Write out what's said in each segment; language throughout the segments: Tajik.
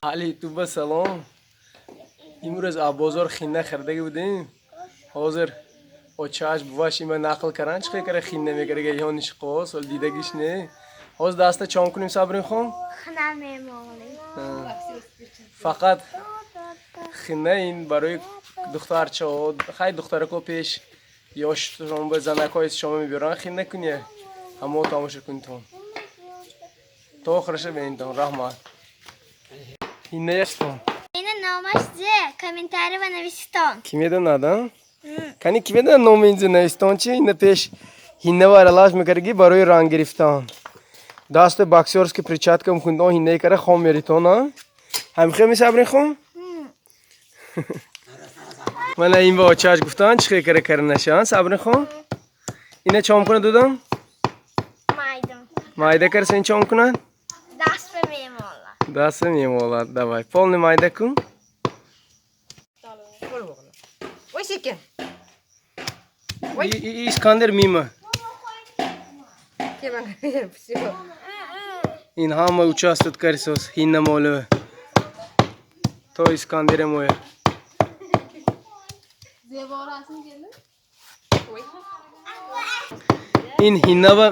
Али туба салом. Имрӯз аз бозор хинна харидаги будем. Ҳозир очааш буваш има нақл каран, чӣ кара хинна мекарага ёниш қос, ол дидагиш не. Ҳозир даста чон кунем, Сабрин хон? Хина мемолем. Фақат хинна ин барои духтарчаҳо, хай духтарако пеш ёшшон ба занакҳои шома мебиёранд хинна куне. Ҳамо тамошо кунитон. То охираша бинитон. Раҳмат. Хинна ястон. Ина номаш зе, комментарий ва нависитон. Ки медонад, а? Кани ки медонад номи инҷо навистон чи? Ина пеш ҳиннава аралаш мекардаги барои ранг гирифтан. Даста боксёрский перчатка мекунитон, ҳиннаи кара хом меритон, а? Ҳамихел месабрин хон? Мана ин ба очааш гуфтан чӣ хел кара кара нашаванд, Сабрин хон? Ина чом кунад дудам? Майдон. Майда кара сен чом кунад? Даст ба мемолад. Даста мемолад. Давай, полный майда кун. Qo'l o'g'lim. Voy, sekin. Искандер мимо. Kelmang. Всё. Ин ҳама участвует карисос ҳинна молива. То Искандере моя. Zevorasini kelin. Ин ҳиннава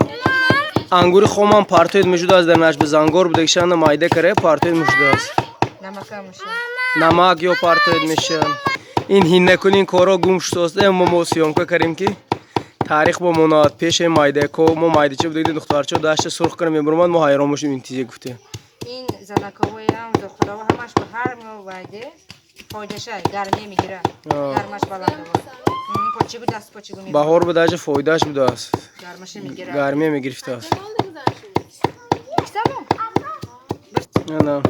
ангури хомам партоед мешудааст дар нашба зангор будагишанда майда кара партоед мешудааст. Намака муша. Намак ё партоед мешаванд. Ин ҳиннакун ин корро гум шудааст. Мо съёмка кардем ки таърих бо монад. Пеши майдако мо майдача будагидем, духтарчао дашта сурх кара мебуромад, мо ҳайрон бошем ин тизе гуфтем. Ин занаковоям, духтарово ҳамаш ба ҳар вайде фоидаша гармия мегира. Гармаш баланд. Почигу даст почигу мегира. Баҳор ба даже фоидааш будааст. Гармаша мегира. Гармия мегирифтааст. Само. Ана.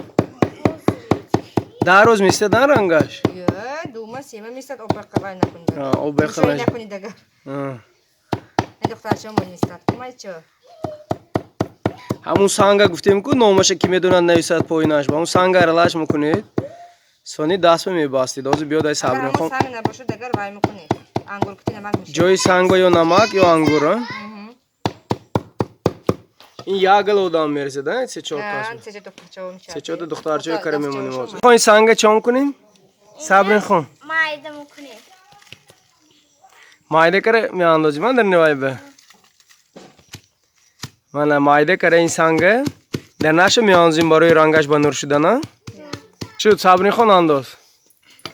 10 рӯз меситад рангаш? Ё, дума сема месад об қабай накун. Об бақабай. Накуни дагар. Ин духтарча мо нестад. Кумай чо? Ҳамун санга гуфтем ку номаша ки медонад нависад поинаш. Ба ҳамун санга аралаш мекунед. Сони даст ба мебастед. Ҳозир биёд ай Сабрин хон. Санг набошад дагар вай мекунед. Ангур кути намак мешавад. Ҷои санго ё намак ё ангур, а? Ин як гал одам мерасад, а? Се чор кас. Се духтарчао мешавад. Се чорта духтарчао кара мемонем ҳозир. Хон санга чон кунем? Сабрин хон. Майда мекунем. Майда кара меандозим дар невай ба. Мана майда кара ин санга дар наша меандозим барои рангаш ба нур шудан, а? Шуд, Сабрин хон андоз.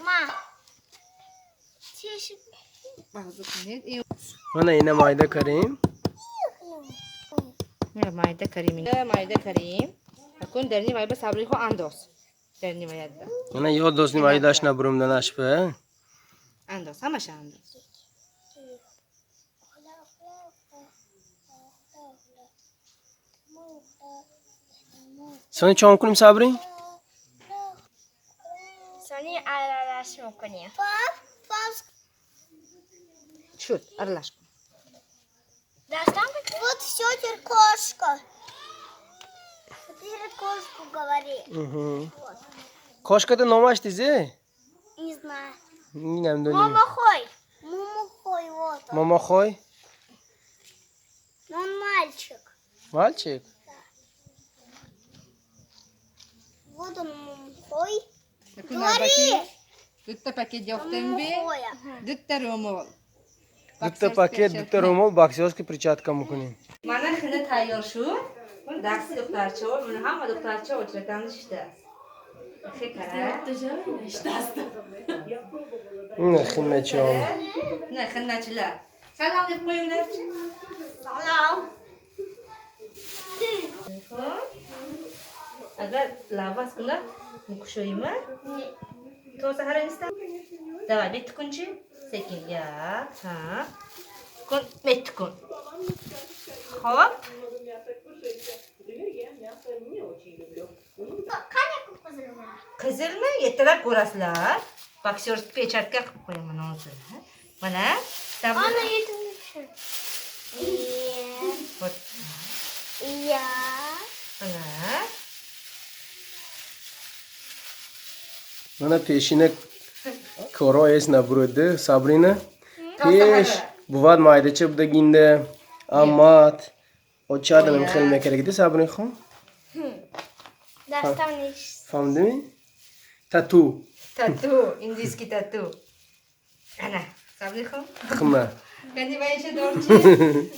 Ма. Чиш. Мағзу кунед. Ин Мана ина майда карем. майда карим. Майда карим. Акун дар нимай ба Сабри хо андоз. Дар нимаядда. Мана ёд дозни майдаш набурум данаш ба. Андоз, ҳамаша андоз. Сони чон кунем, Сабрин? Сони аралаш мекунем. Шуд, аралаш кун. Дастам. Вот все теперь кошка. Теперь кошку говори. Кошката номаш тизе? Не знаю. Намедонем. Мамахой. Мамахой, вот он. Мамахой? Он мальчик. Мальчик? Вот он мамахой. Акун навбати дутта пакет ёфтем би, Мамахоя. дутта рӯмол. Дутта пакет, дутта рӯмол, боксёрский перчатка мекунем. Мана хина тайёр шуд. Он дасти духтарчао, мана ҳама духтарчао очратан шудааст. Хе кара. Ина хинначаон. На хинначиlar. Salom deb qo'yinglarchi. Салам. Xo'p. Agar lavas kunlar кушоима? То саҳара нистам? Давай, bitta kunchi. Sekin як, ha. Kun, bitta kun. Xo'p. Qizilmi? Ertalab ko'rasizlar. Boksyor перчатка qilib qo'yaman hozir. Mana. Ana yetim. Вот. Я. Mana. Мана пешина коро эс набуруд, Сабрина. Пеш бувад майдача будагинда амат очадам хел мекардагида Сабрин хон. Дастам ниш. Фаҳмидими? Тату. Тату, индийский тату. Ана, Сабрихо. Хма. Кани вайша дорчи.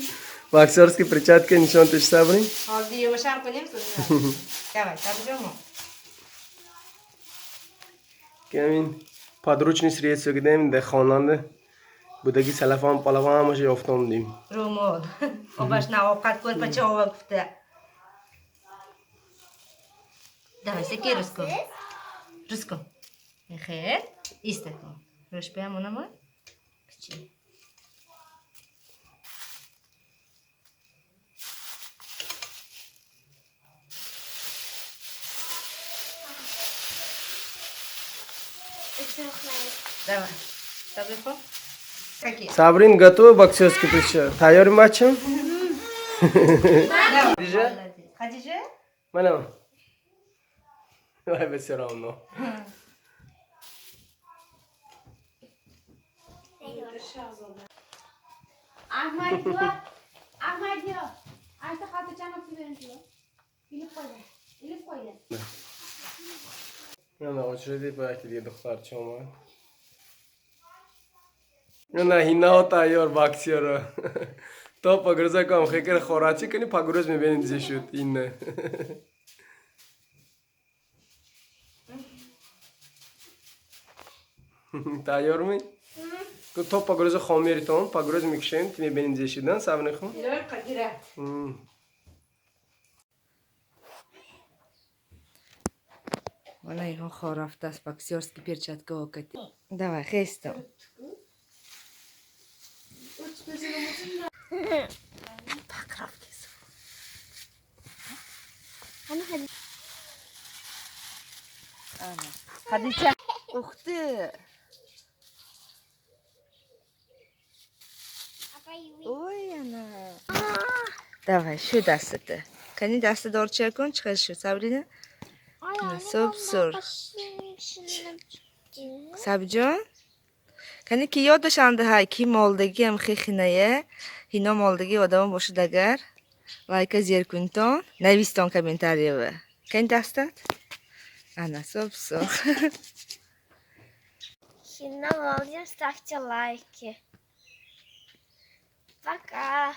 Боксерский перчатка нишон тиш Сабрин. Ҳозир юмашам кунем сузина. Давай, Сабриҷон. Камин подручный средства гидем де хонанда. Будаги салафан палаван ҳамаша ёфтам дим. Румол. Обаш на овқат кӯрпача ова гуфта. Давай, секи рӯз кун. Рӯз кун. Хел, иста кун. Рӯш биям онама. Кичи. Давай. Сабрихо. Какие? Сабрин готова боксерский перчатка. Тайёр бачам? Хадижа? Хадижа? Манам. Вай всё равно. Ahmad yo'q. Ashta xaltachani olib bering. Ilib qo'ygan. Ilib qo'ygan. Mana очереди ба яке дига духтарча омад. На ҳинаҳо тайёр боксёро. То погруза кам хекер хорачи кани погруз мебинем зе шуд инна. Тайёр ми? То погруза хомеритон, погруз мекушем, ти мебинем зе шудан, сабр хун. Илои қадира. Вала инҳо хор рафтааст боксёрский перчатка окати. Давай, хестам. Покровки. Хадича. Ух ты! Ой, ана. Давай, шу дастата. Кани даста дорча кун, чиқар шу, Сабрина. Суп-сур. Сабиҷон? Кани ки ёд дошанда ҳай, ки молдаги ам хехинае, ҳино молдаги одамо бошад агар, лайка зер кунтон, навистон комментариява. Кани дастат? Ана, суп-сур. Хина молдим, ставьте лайки. Пока.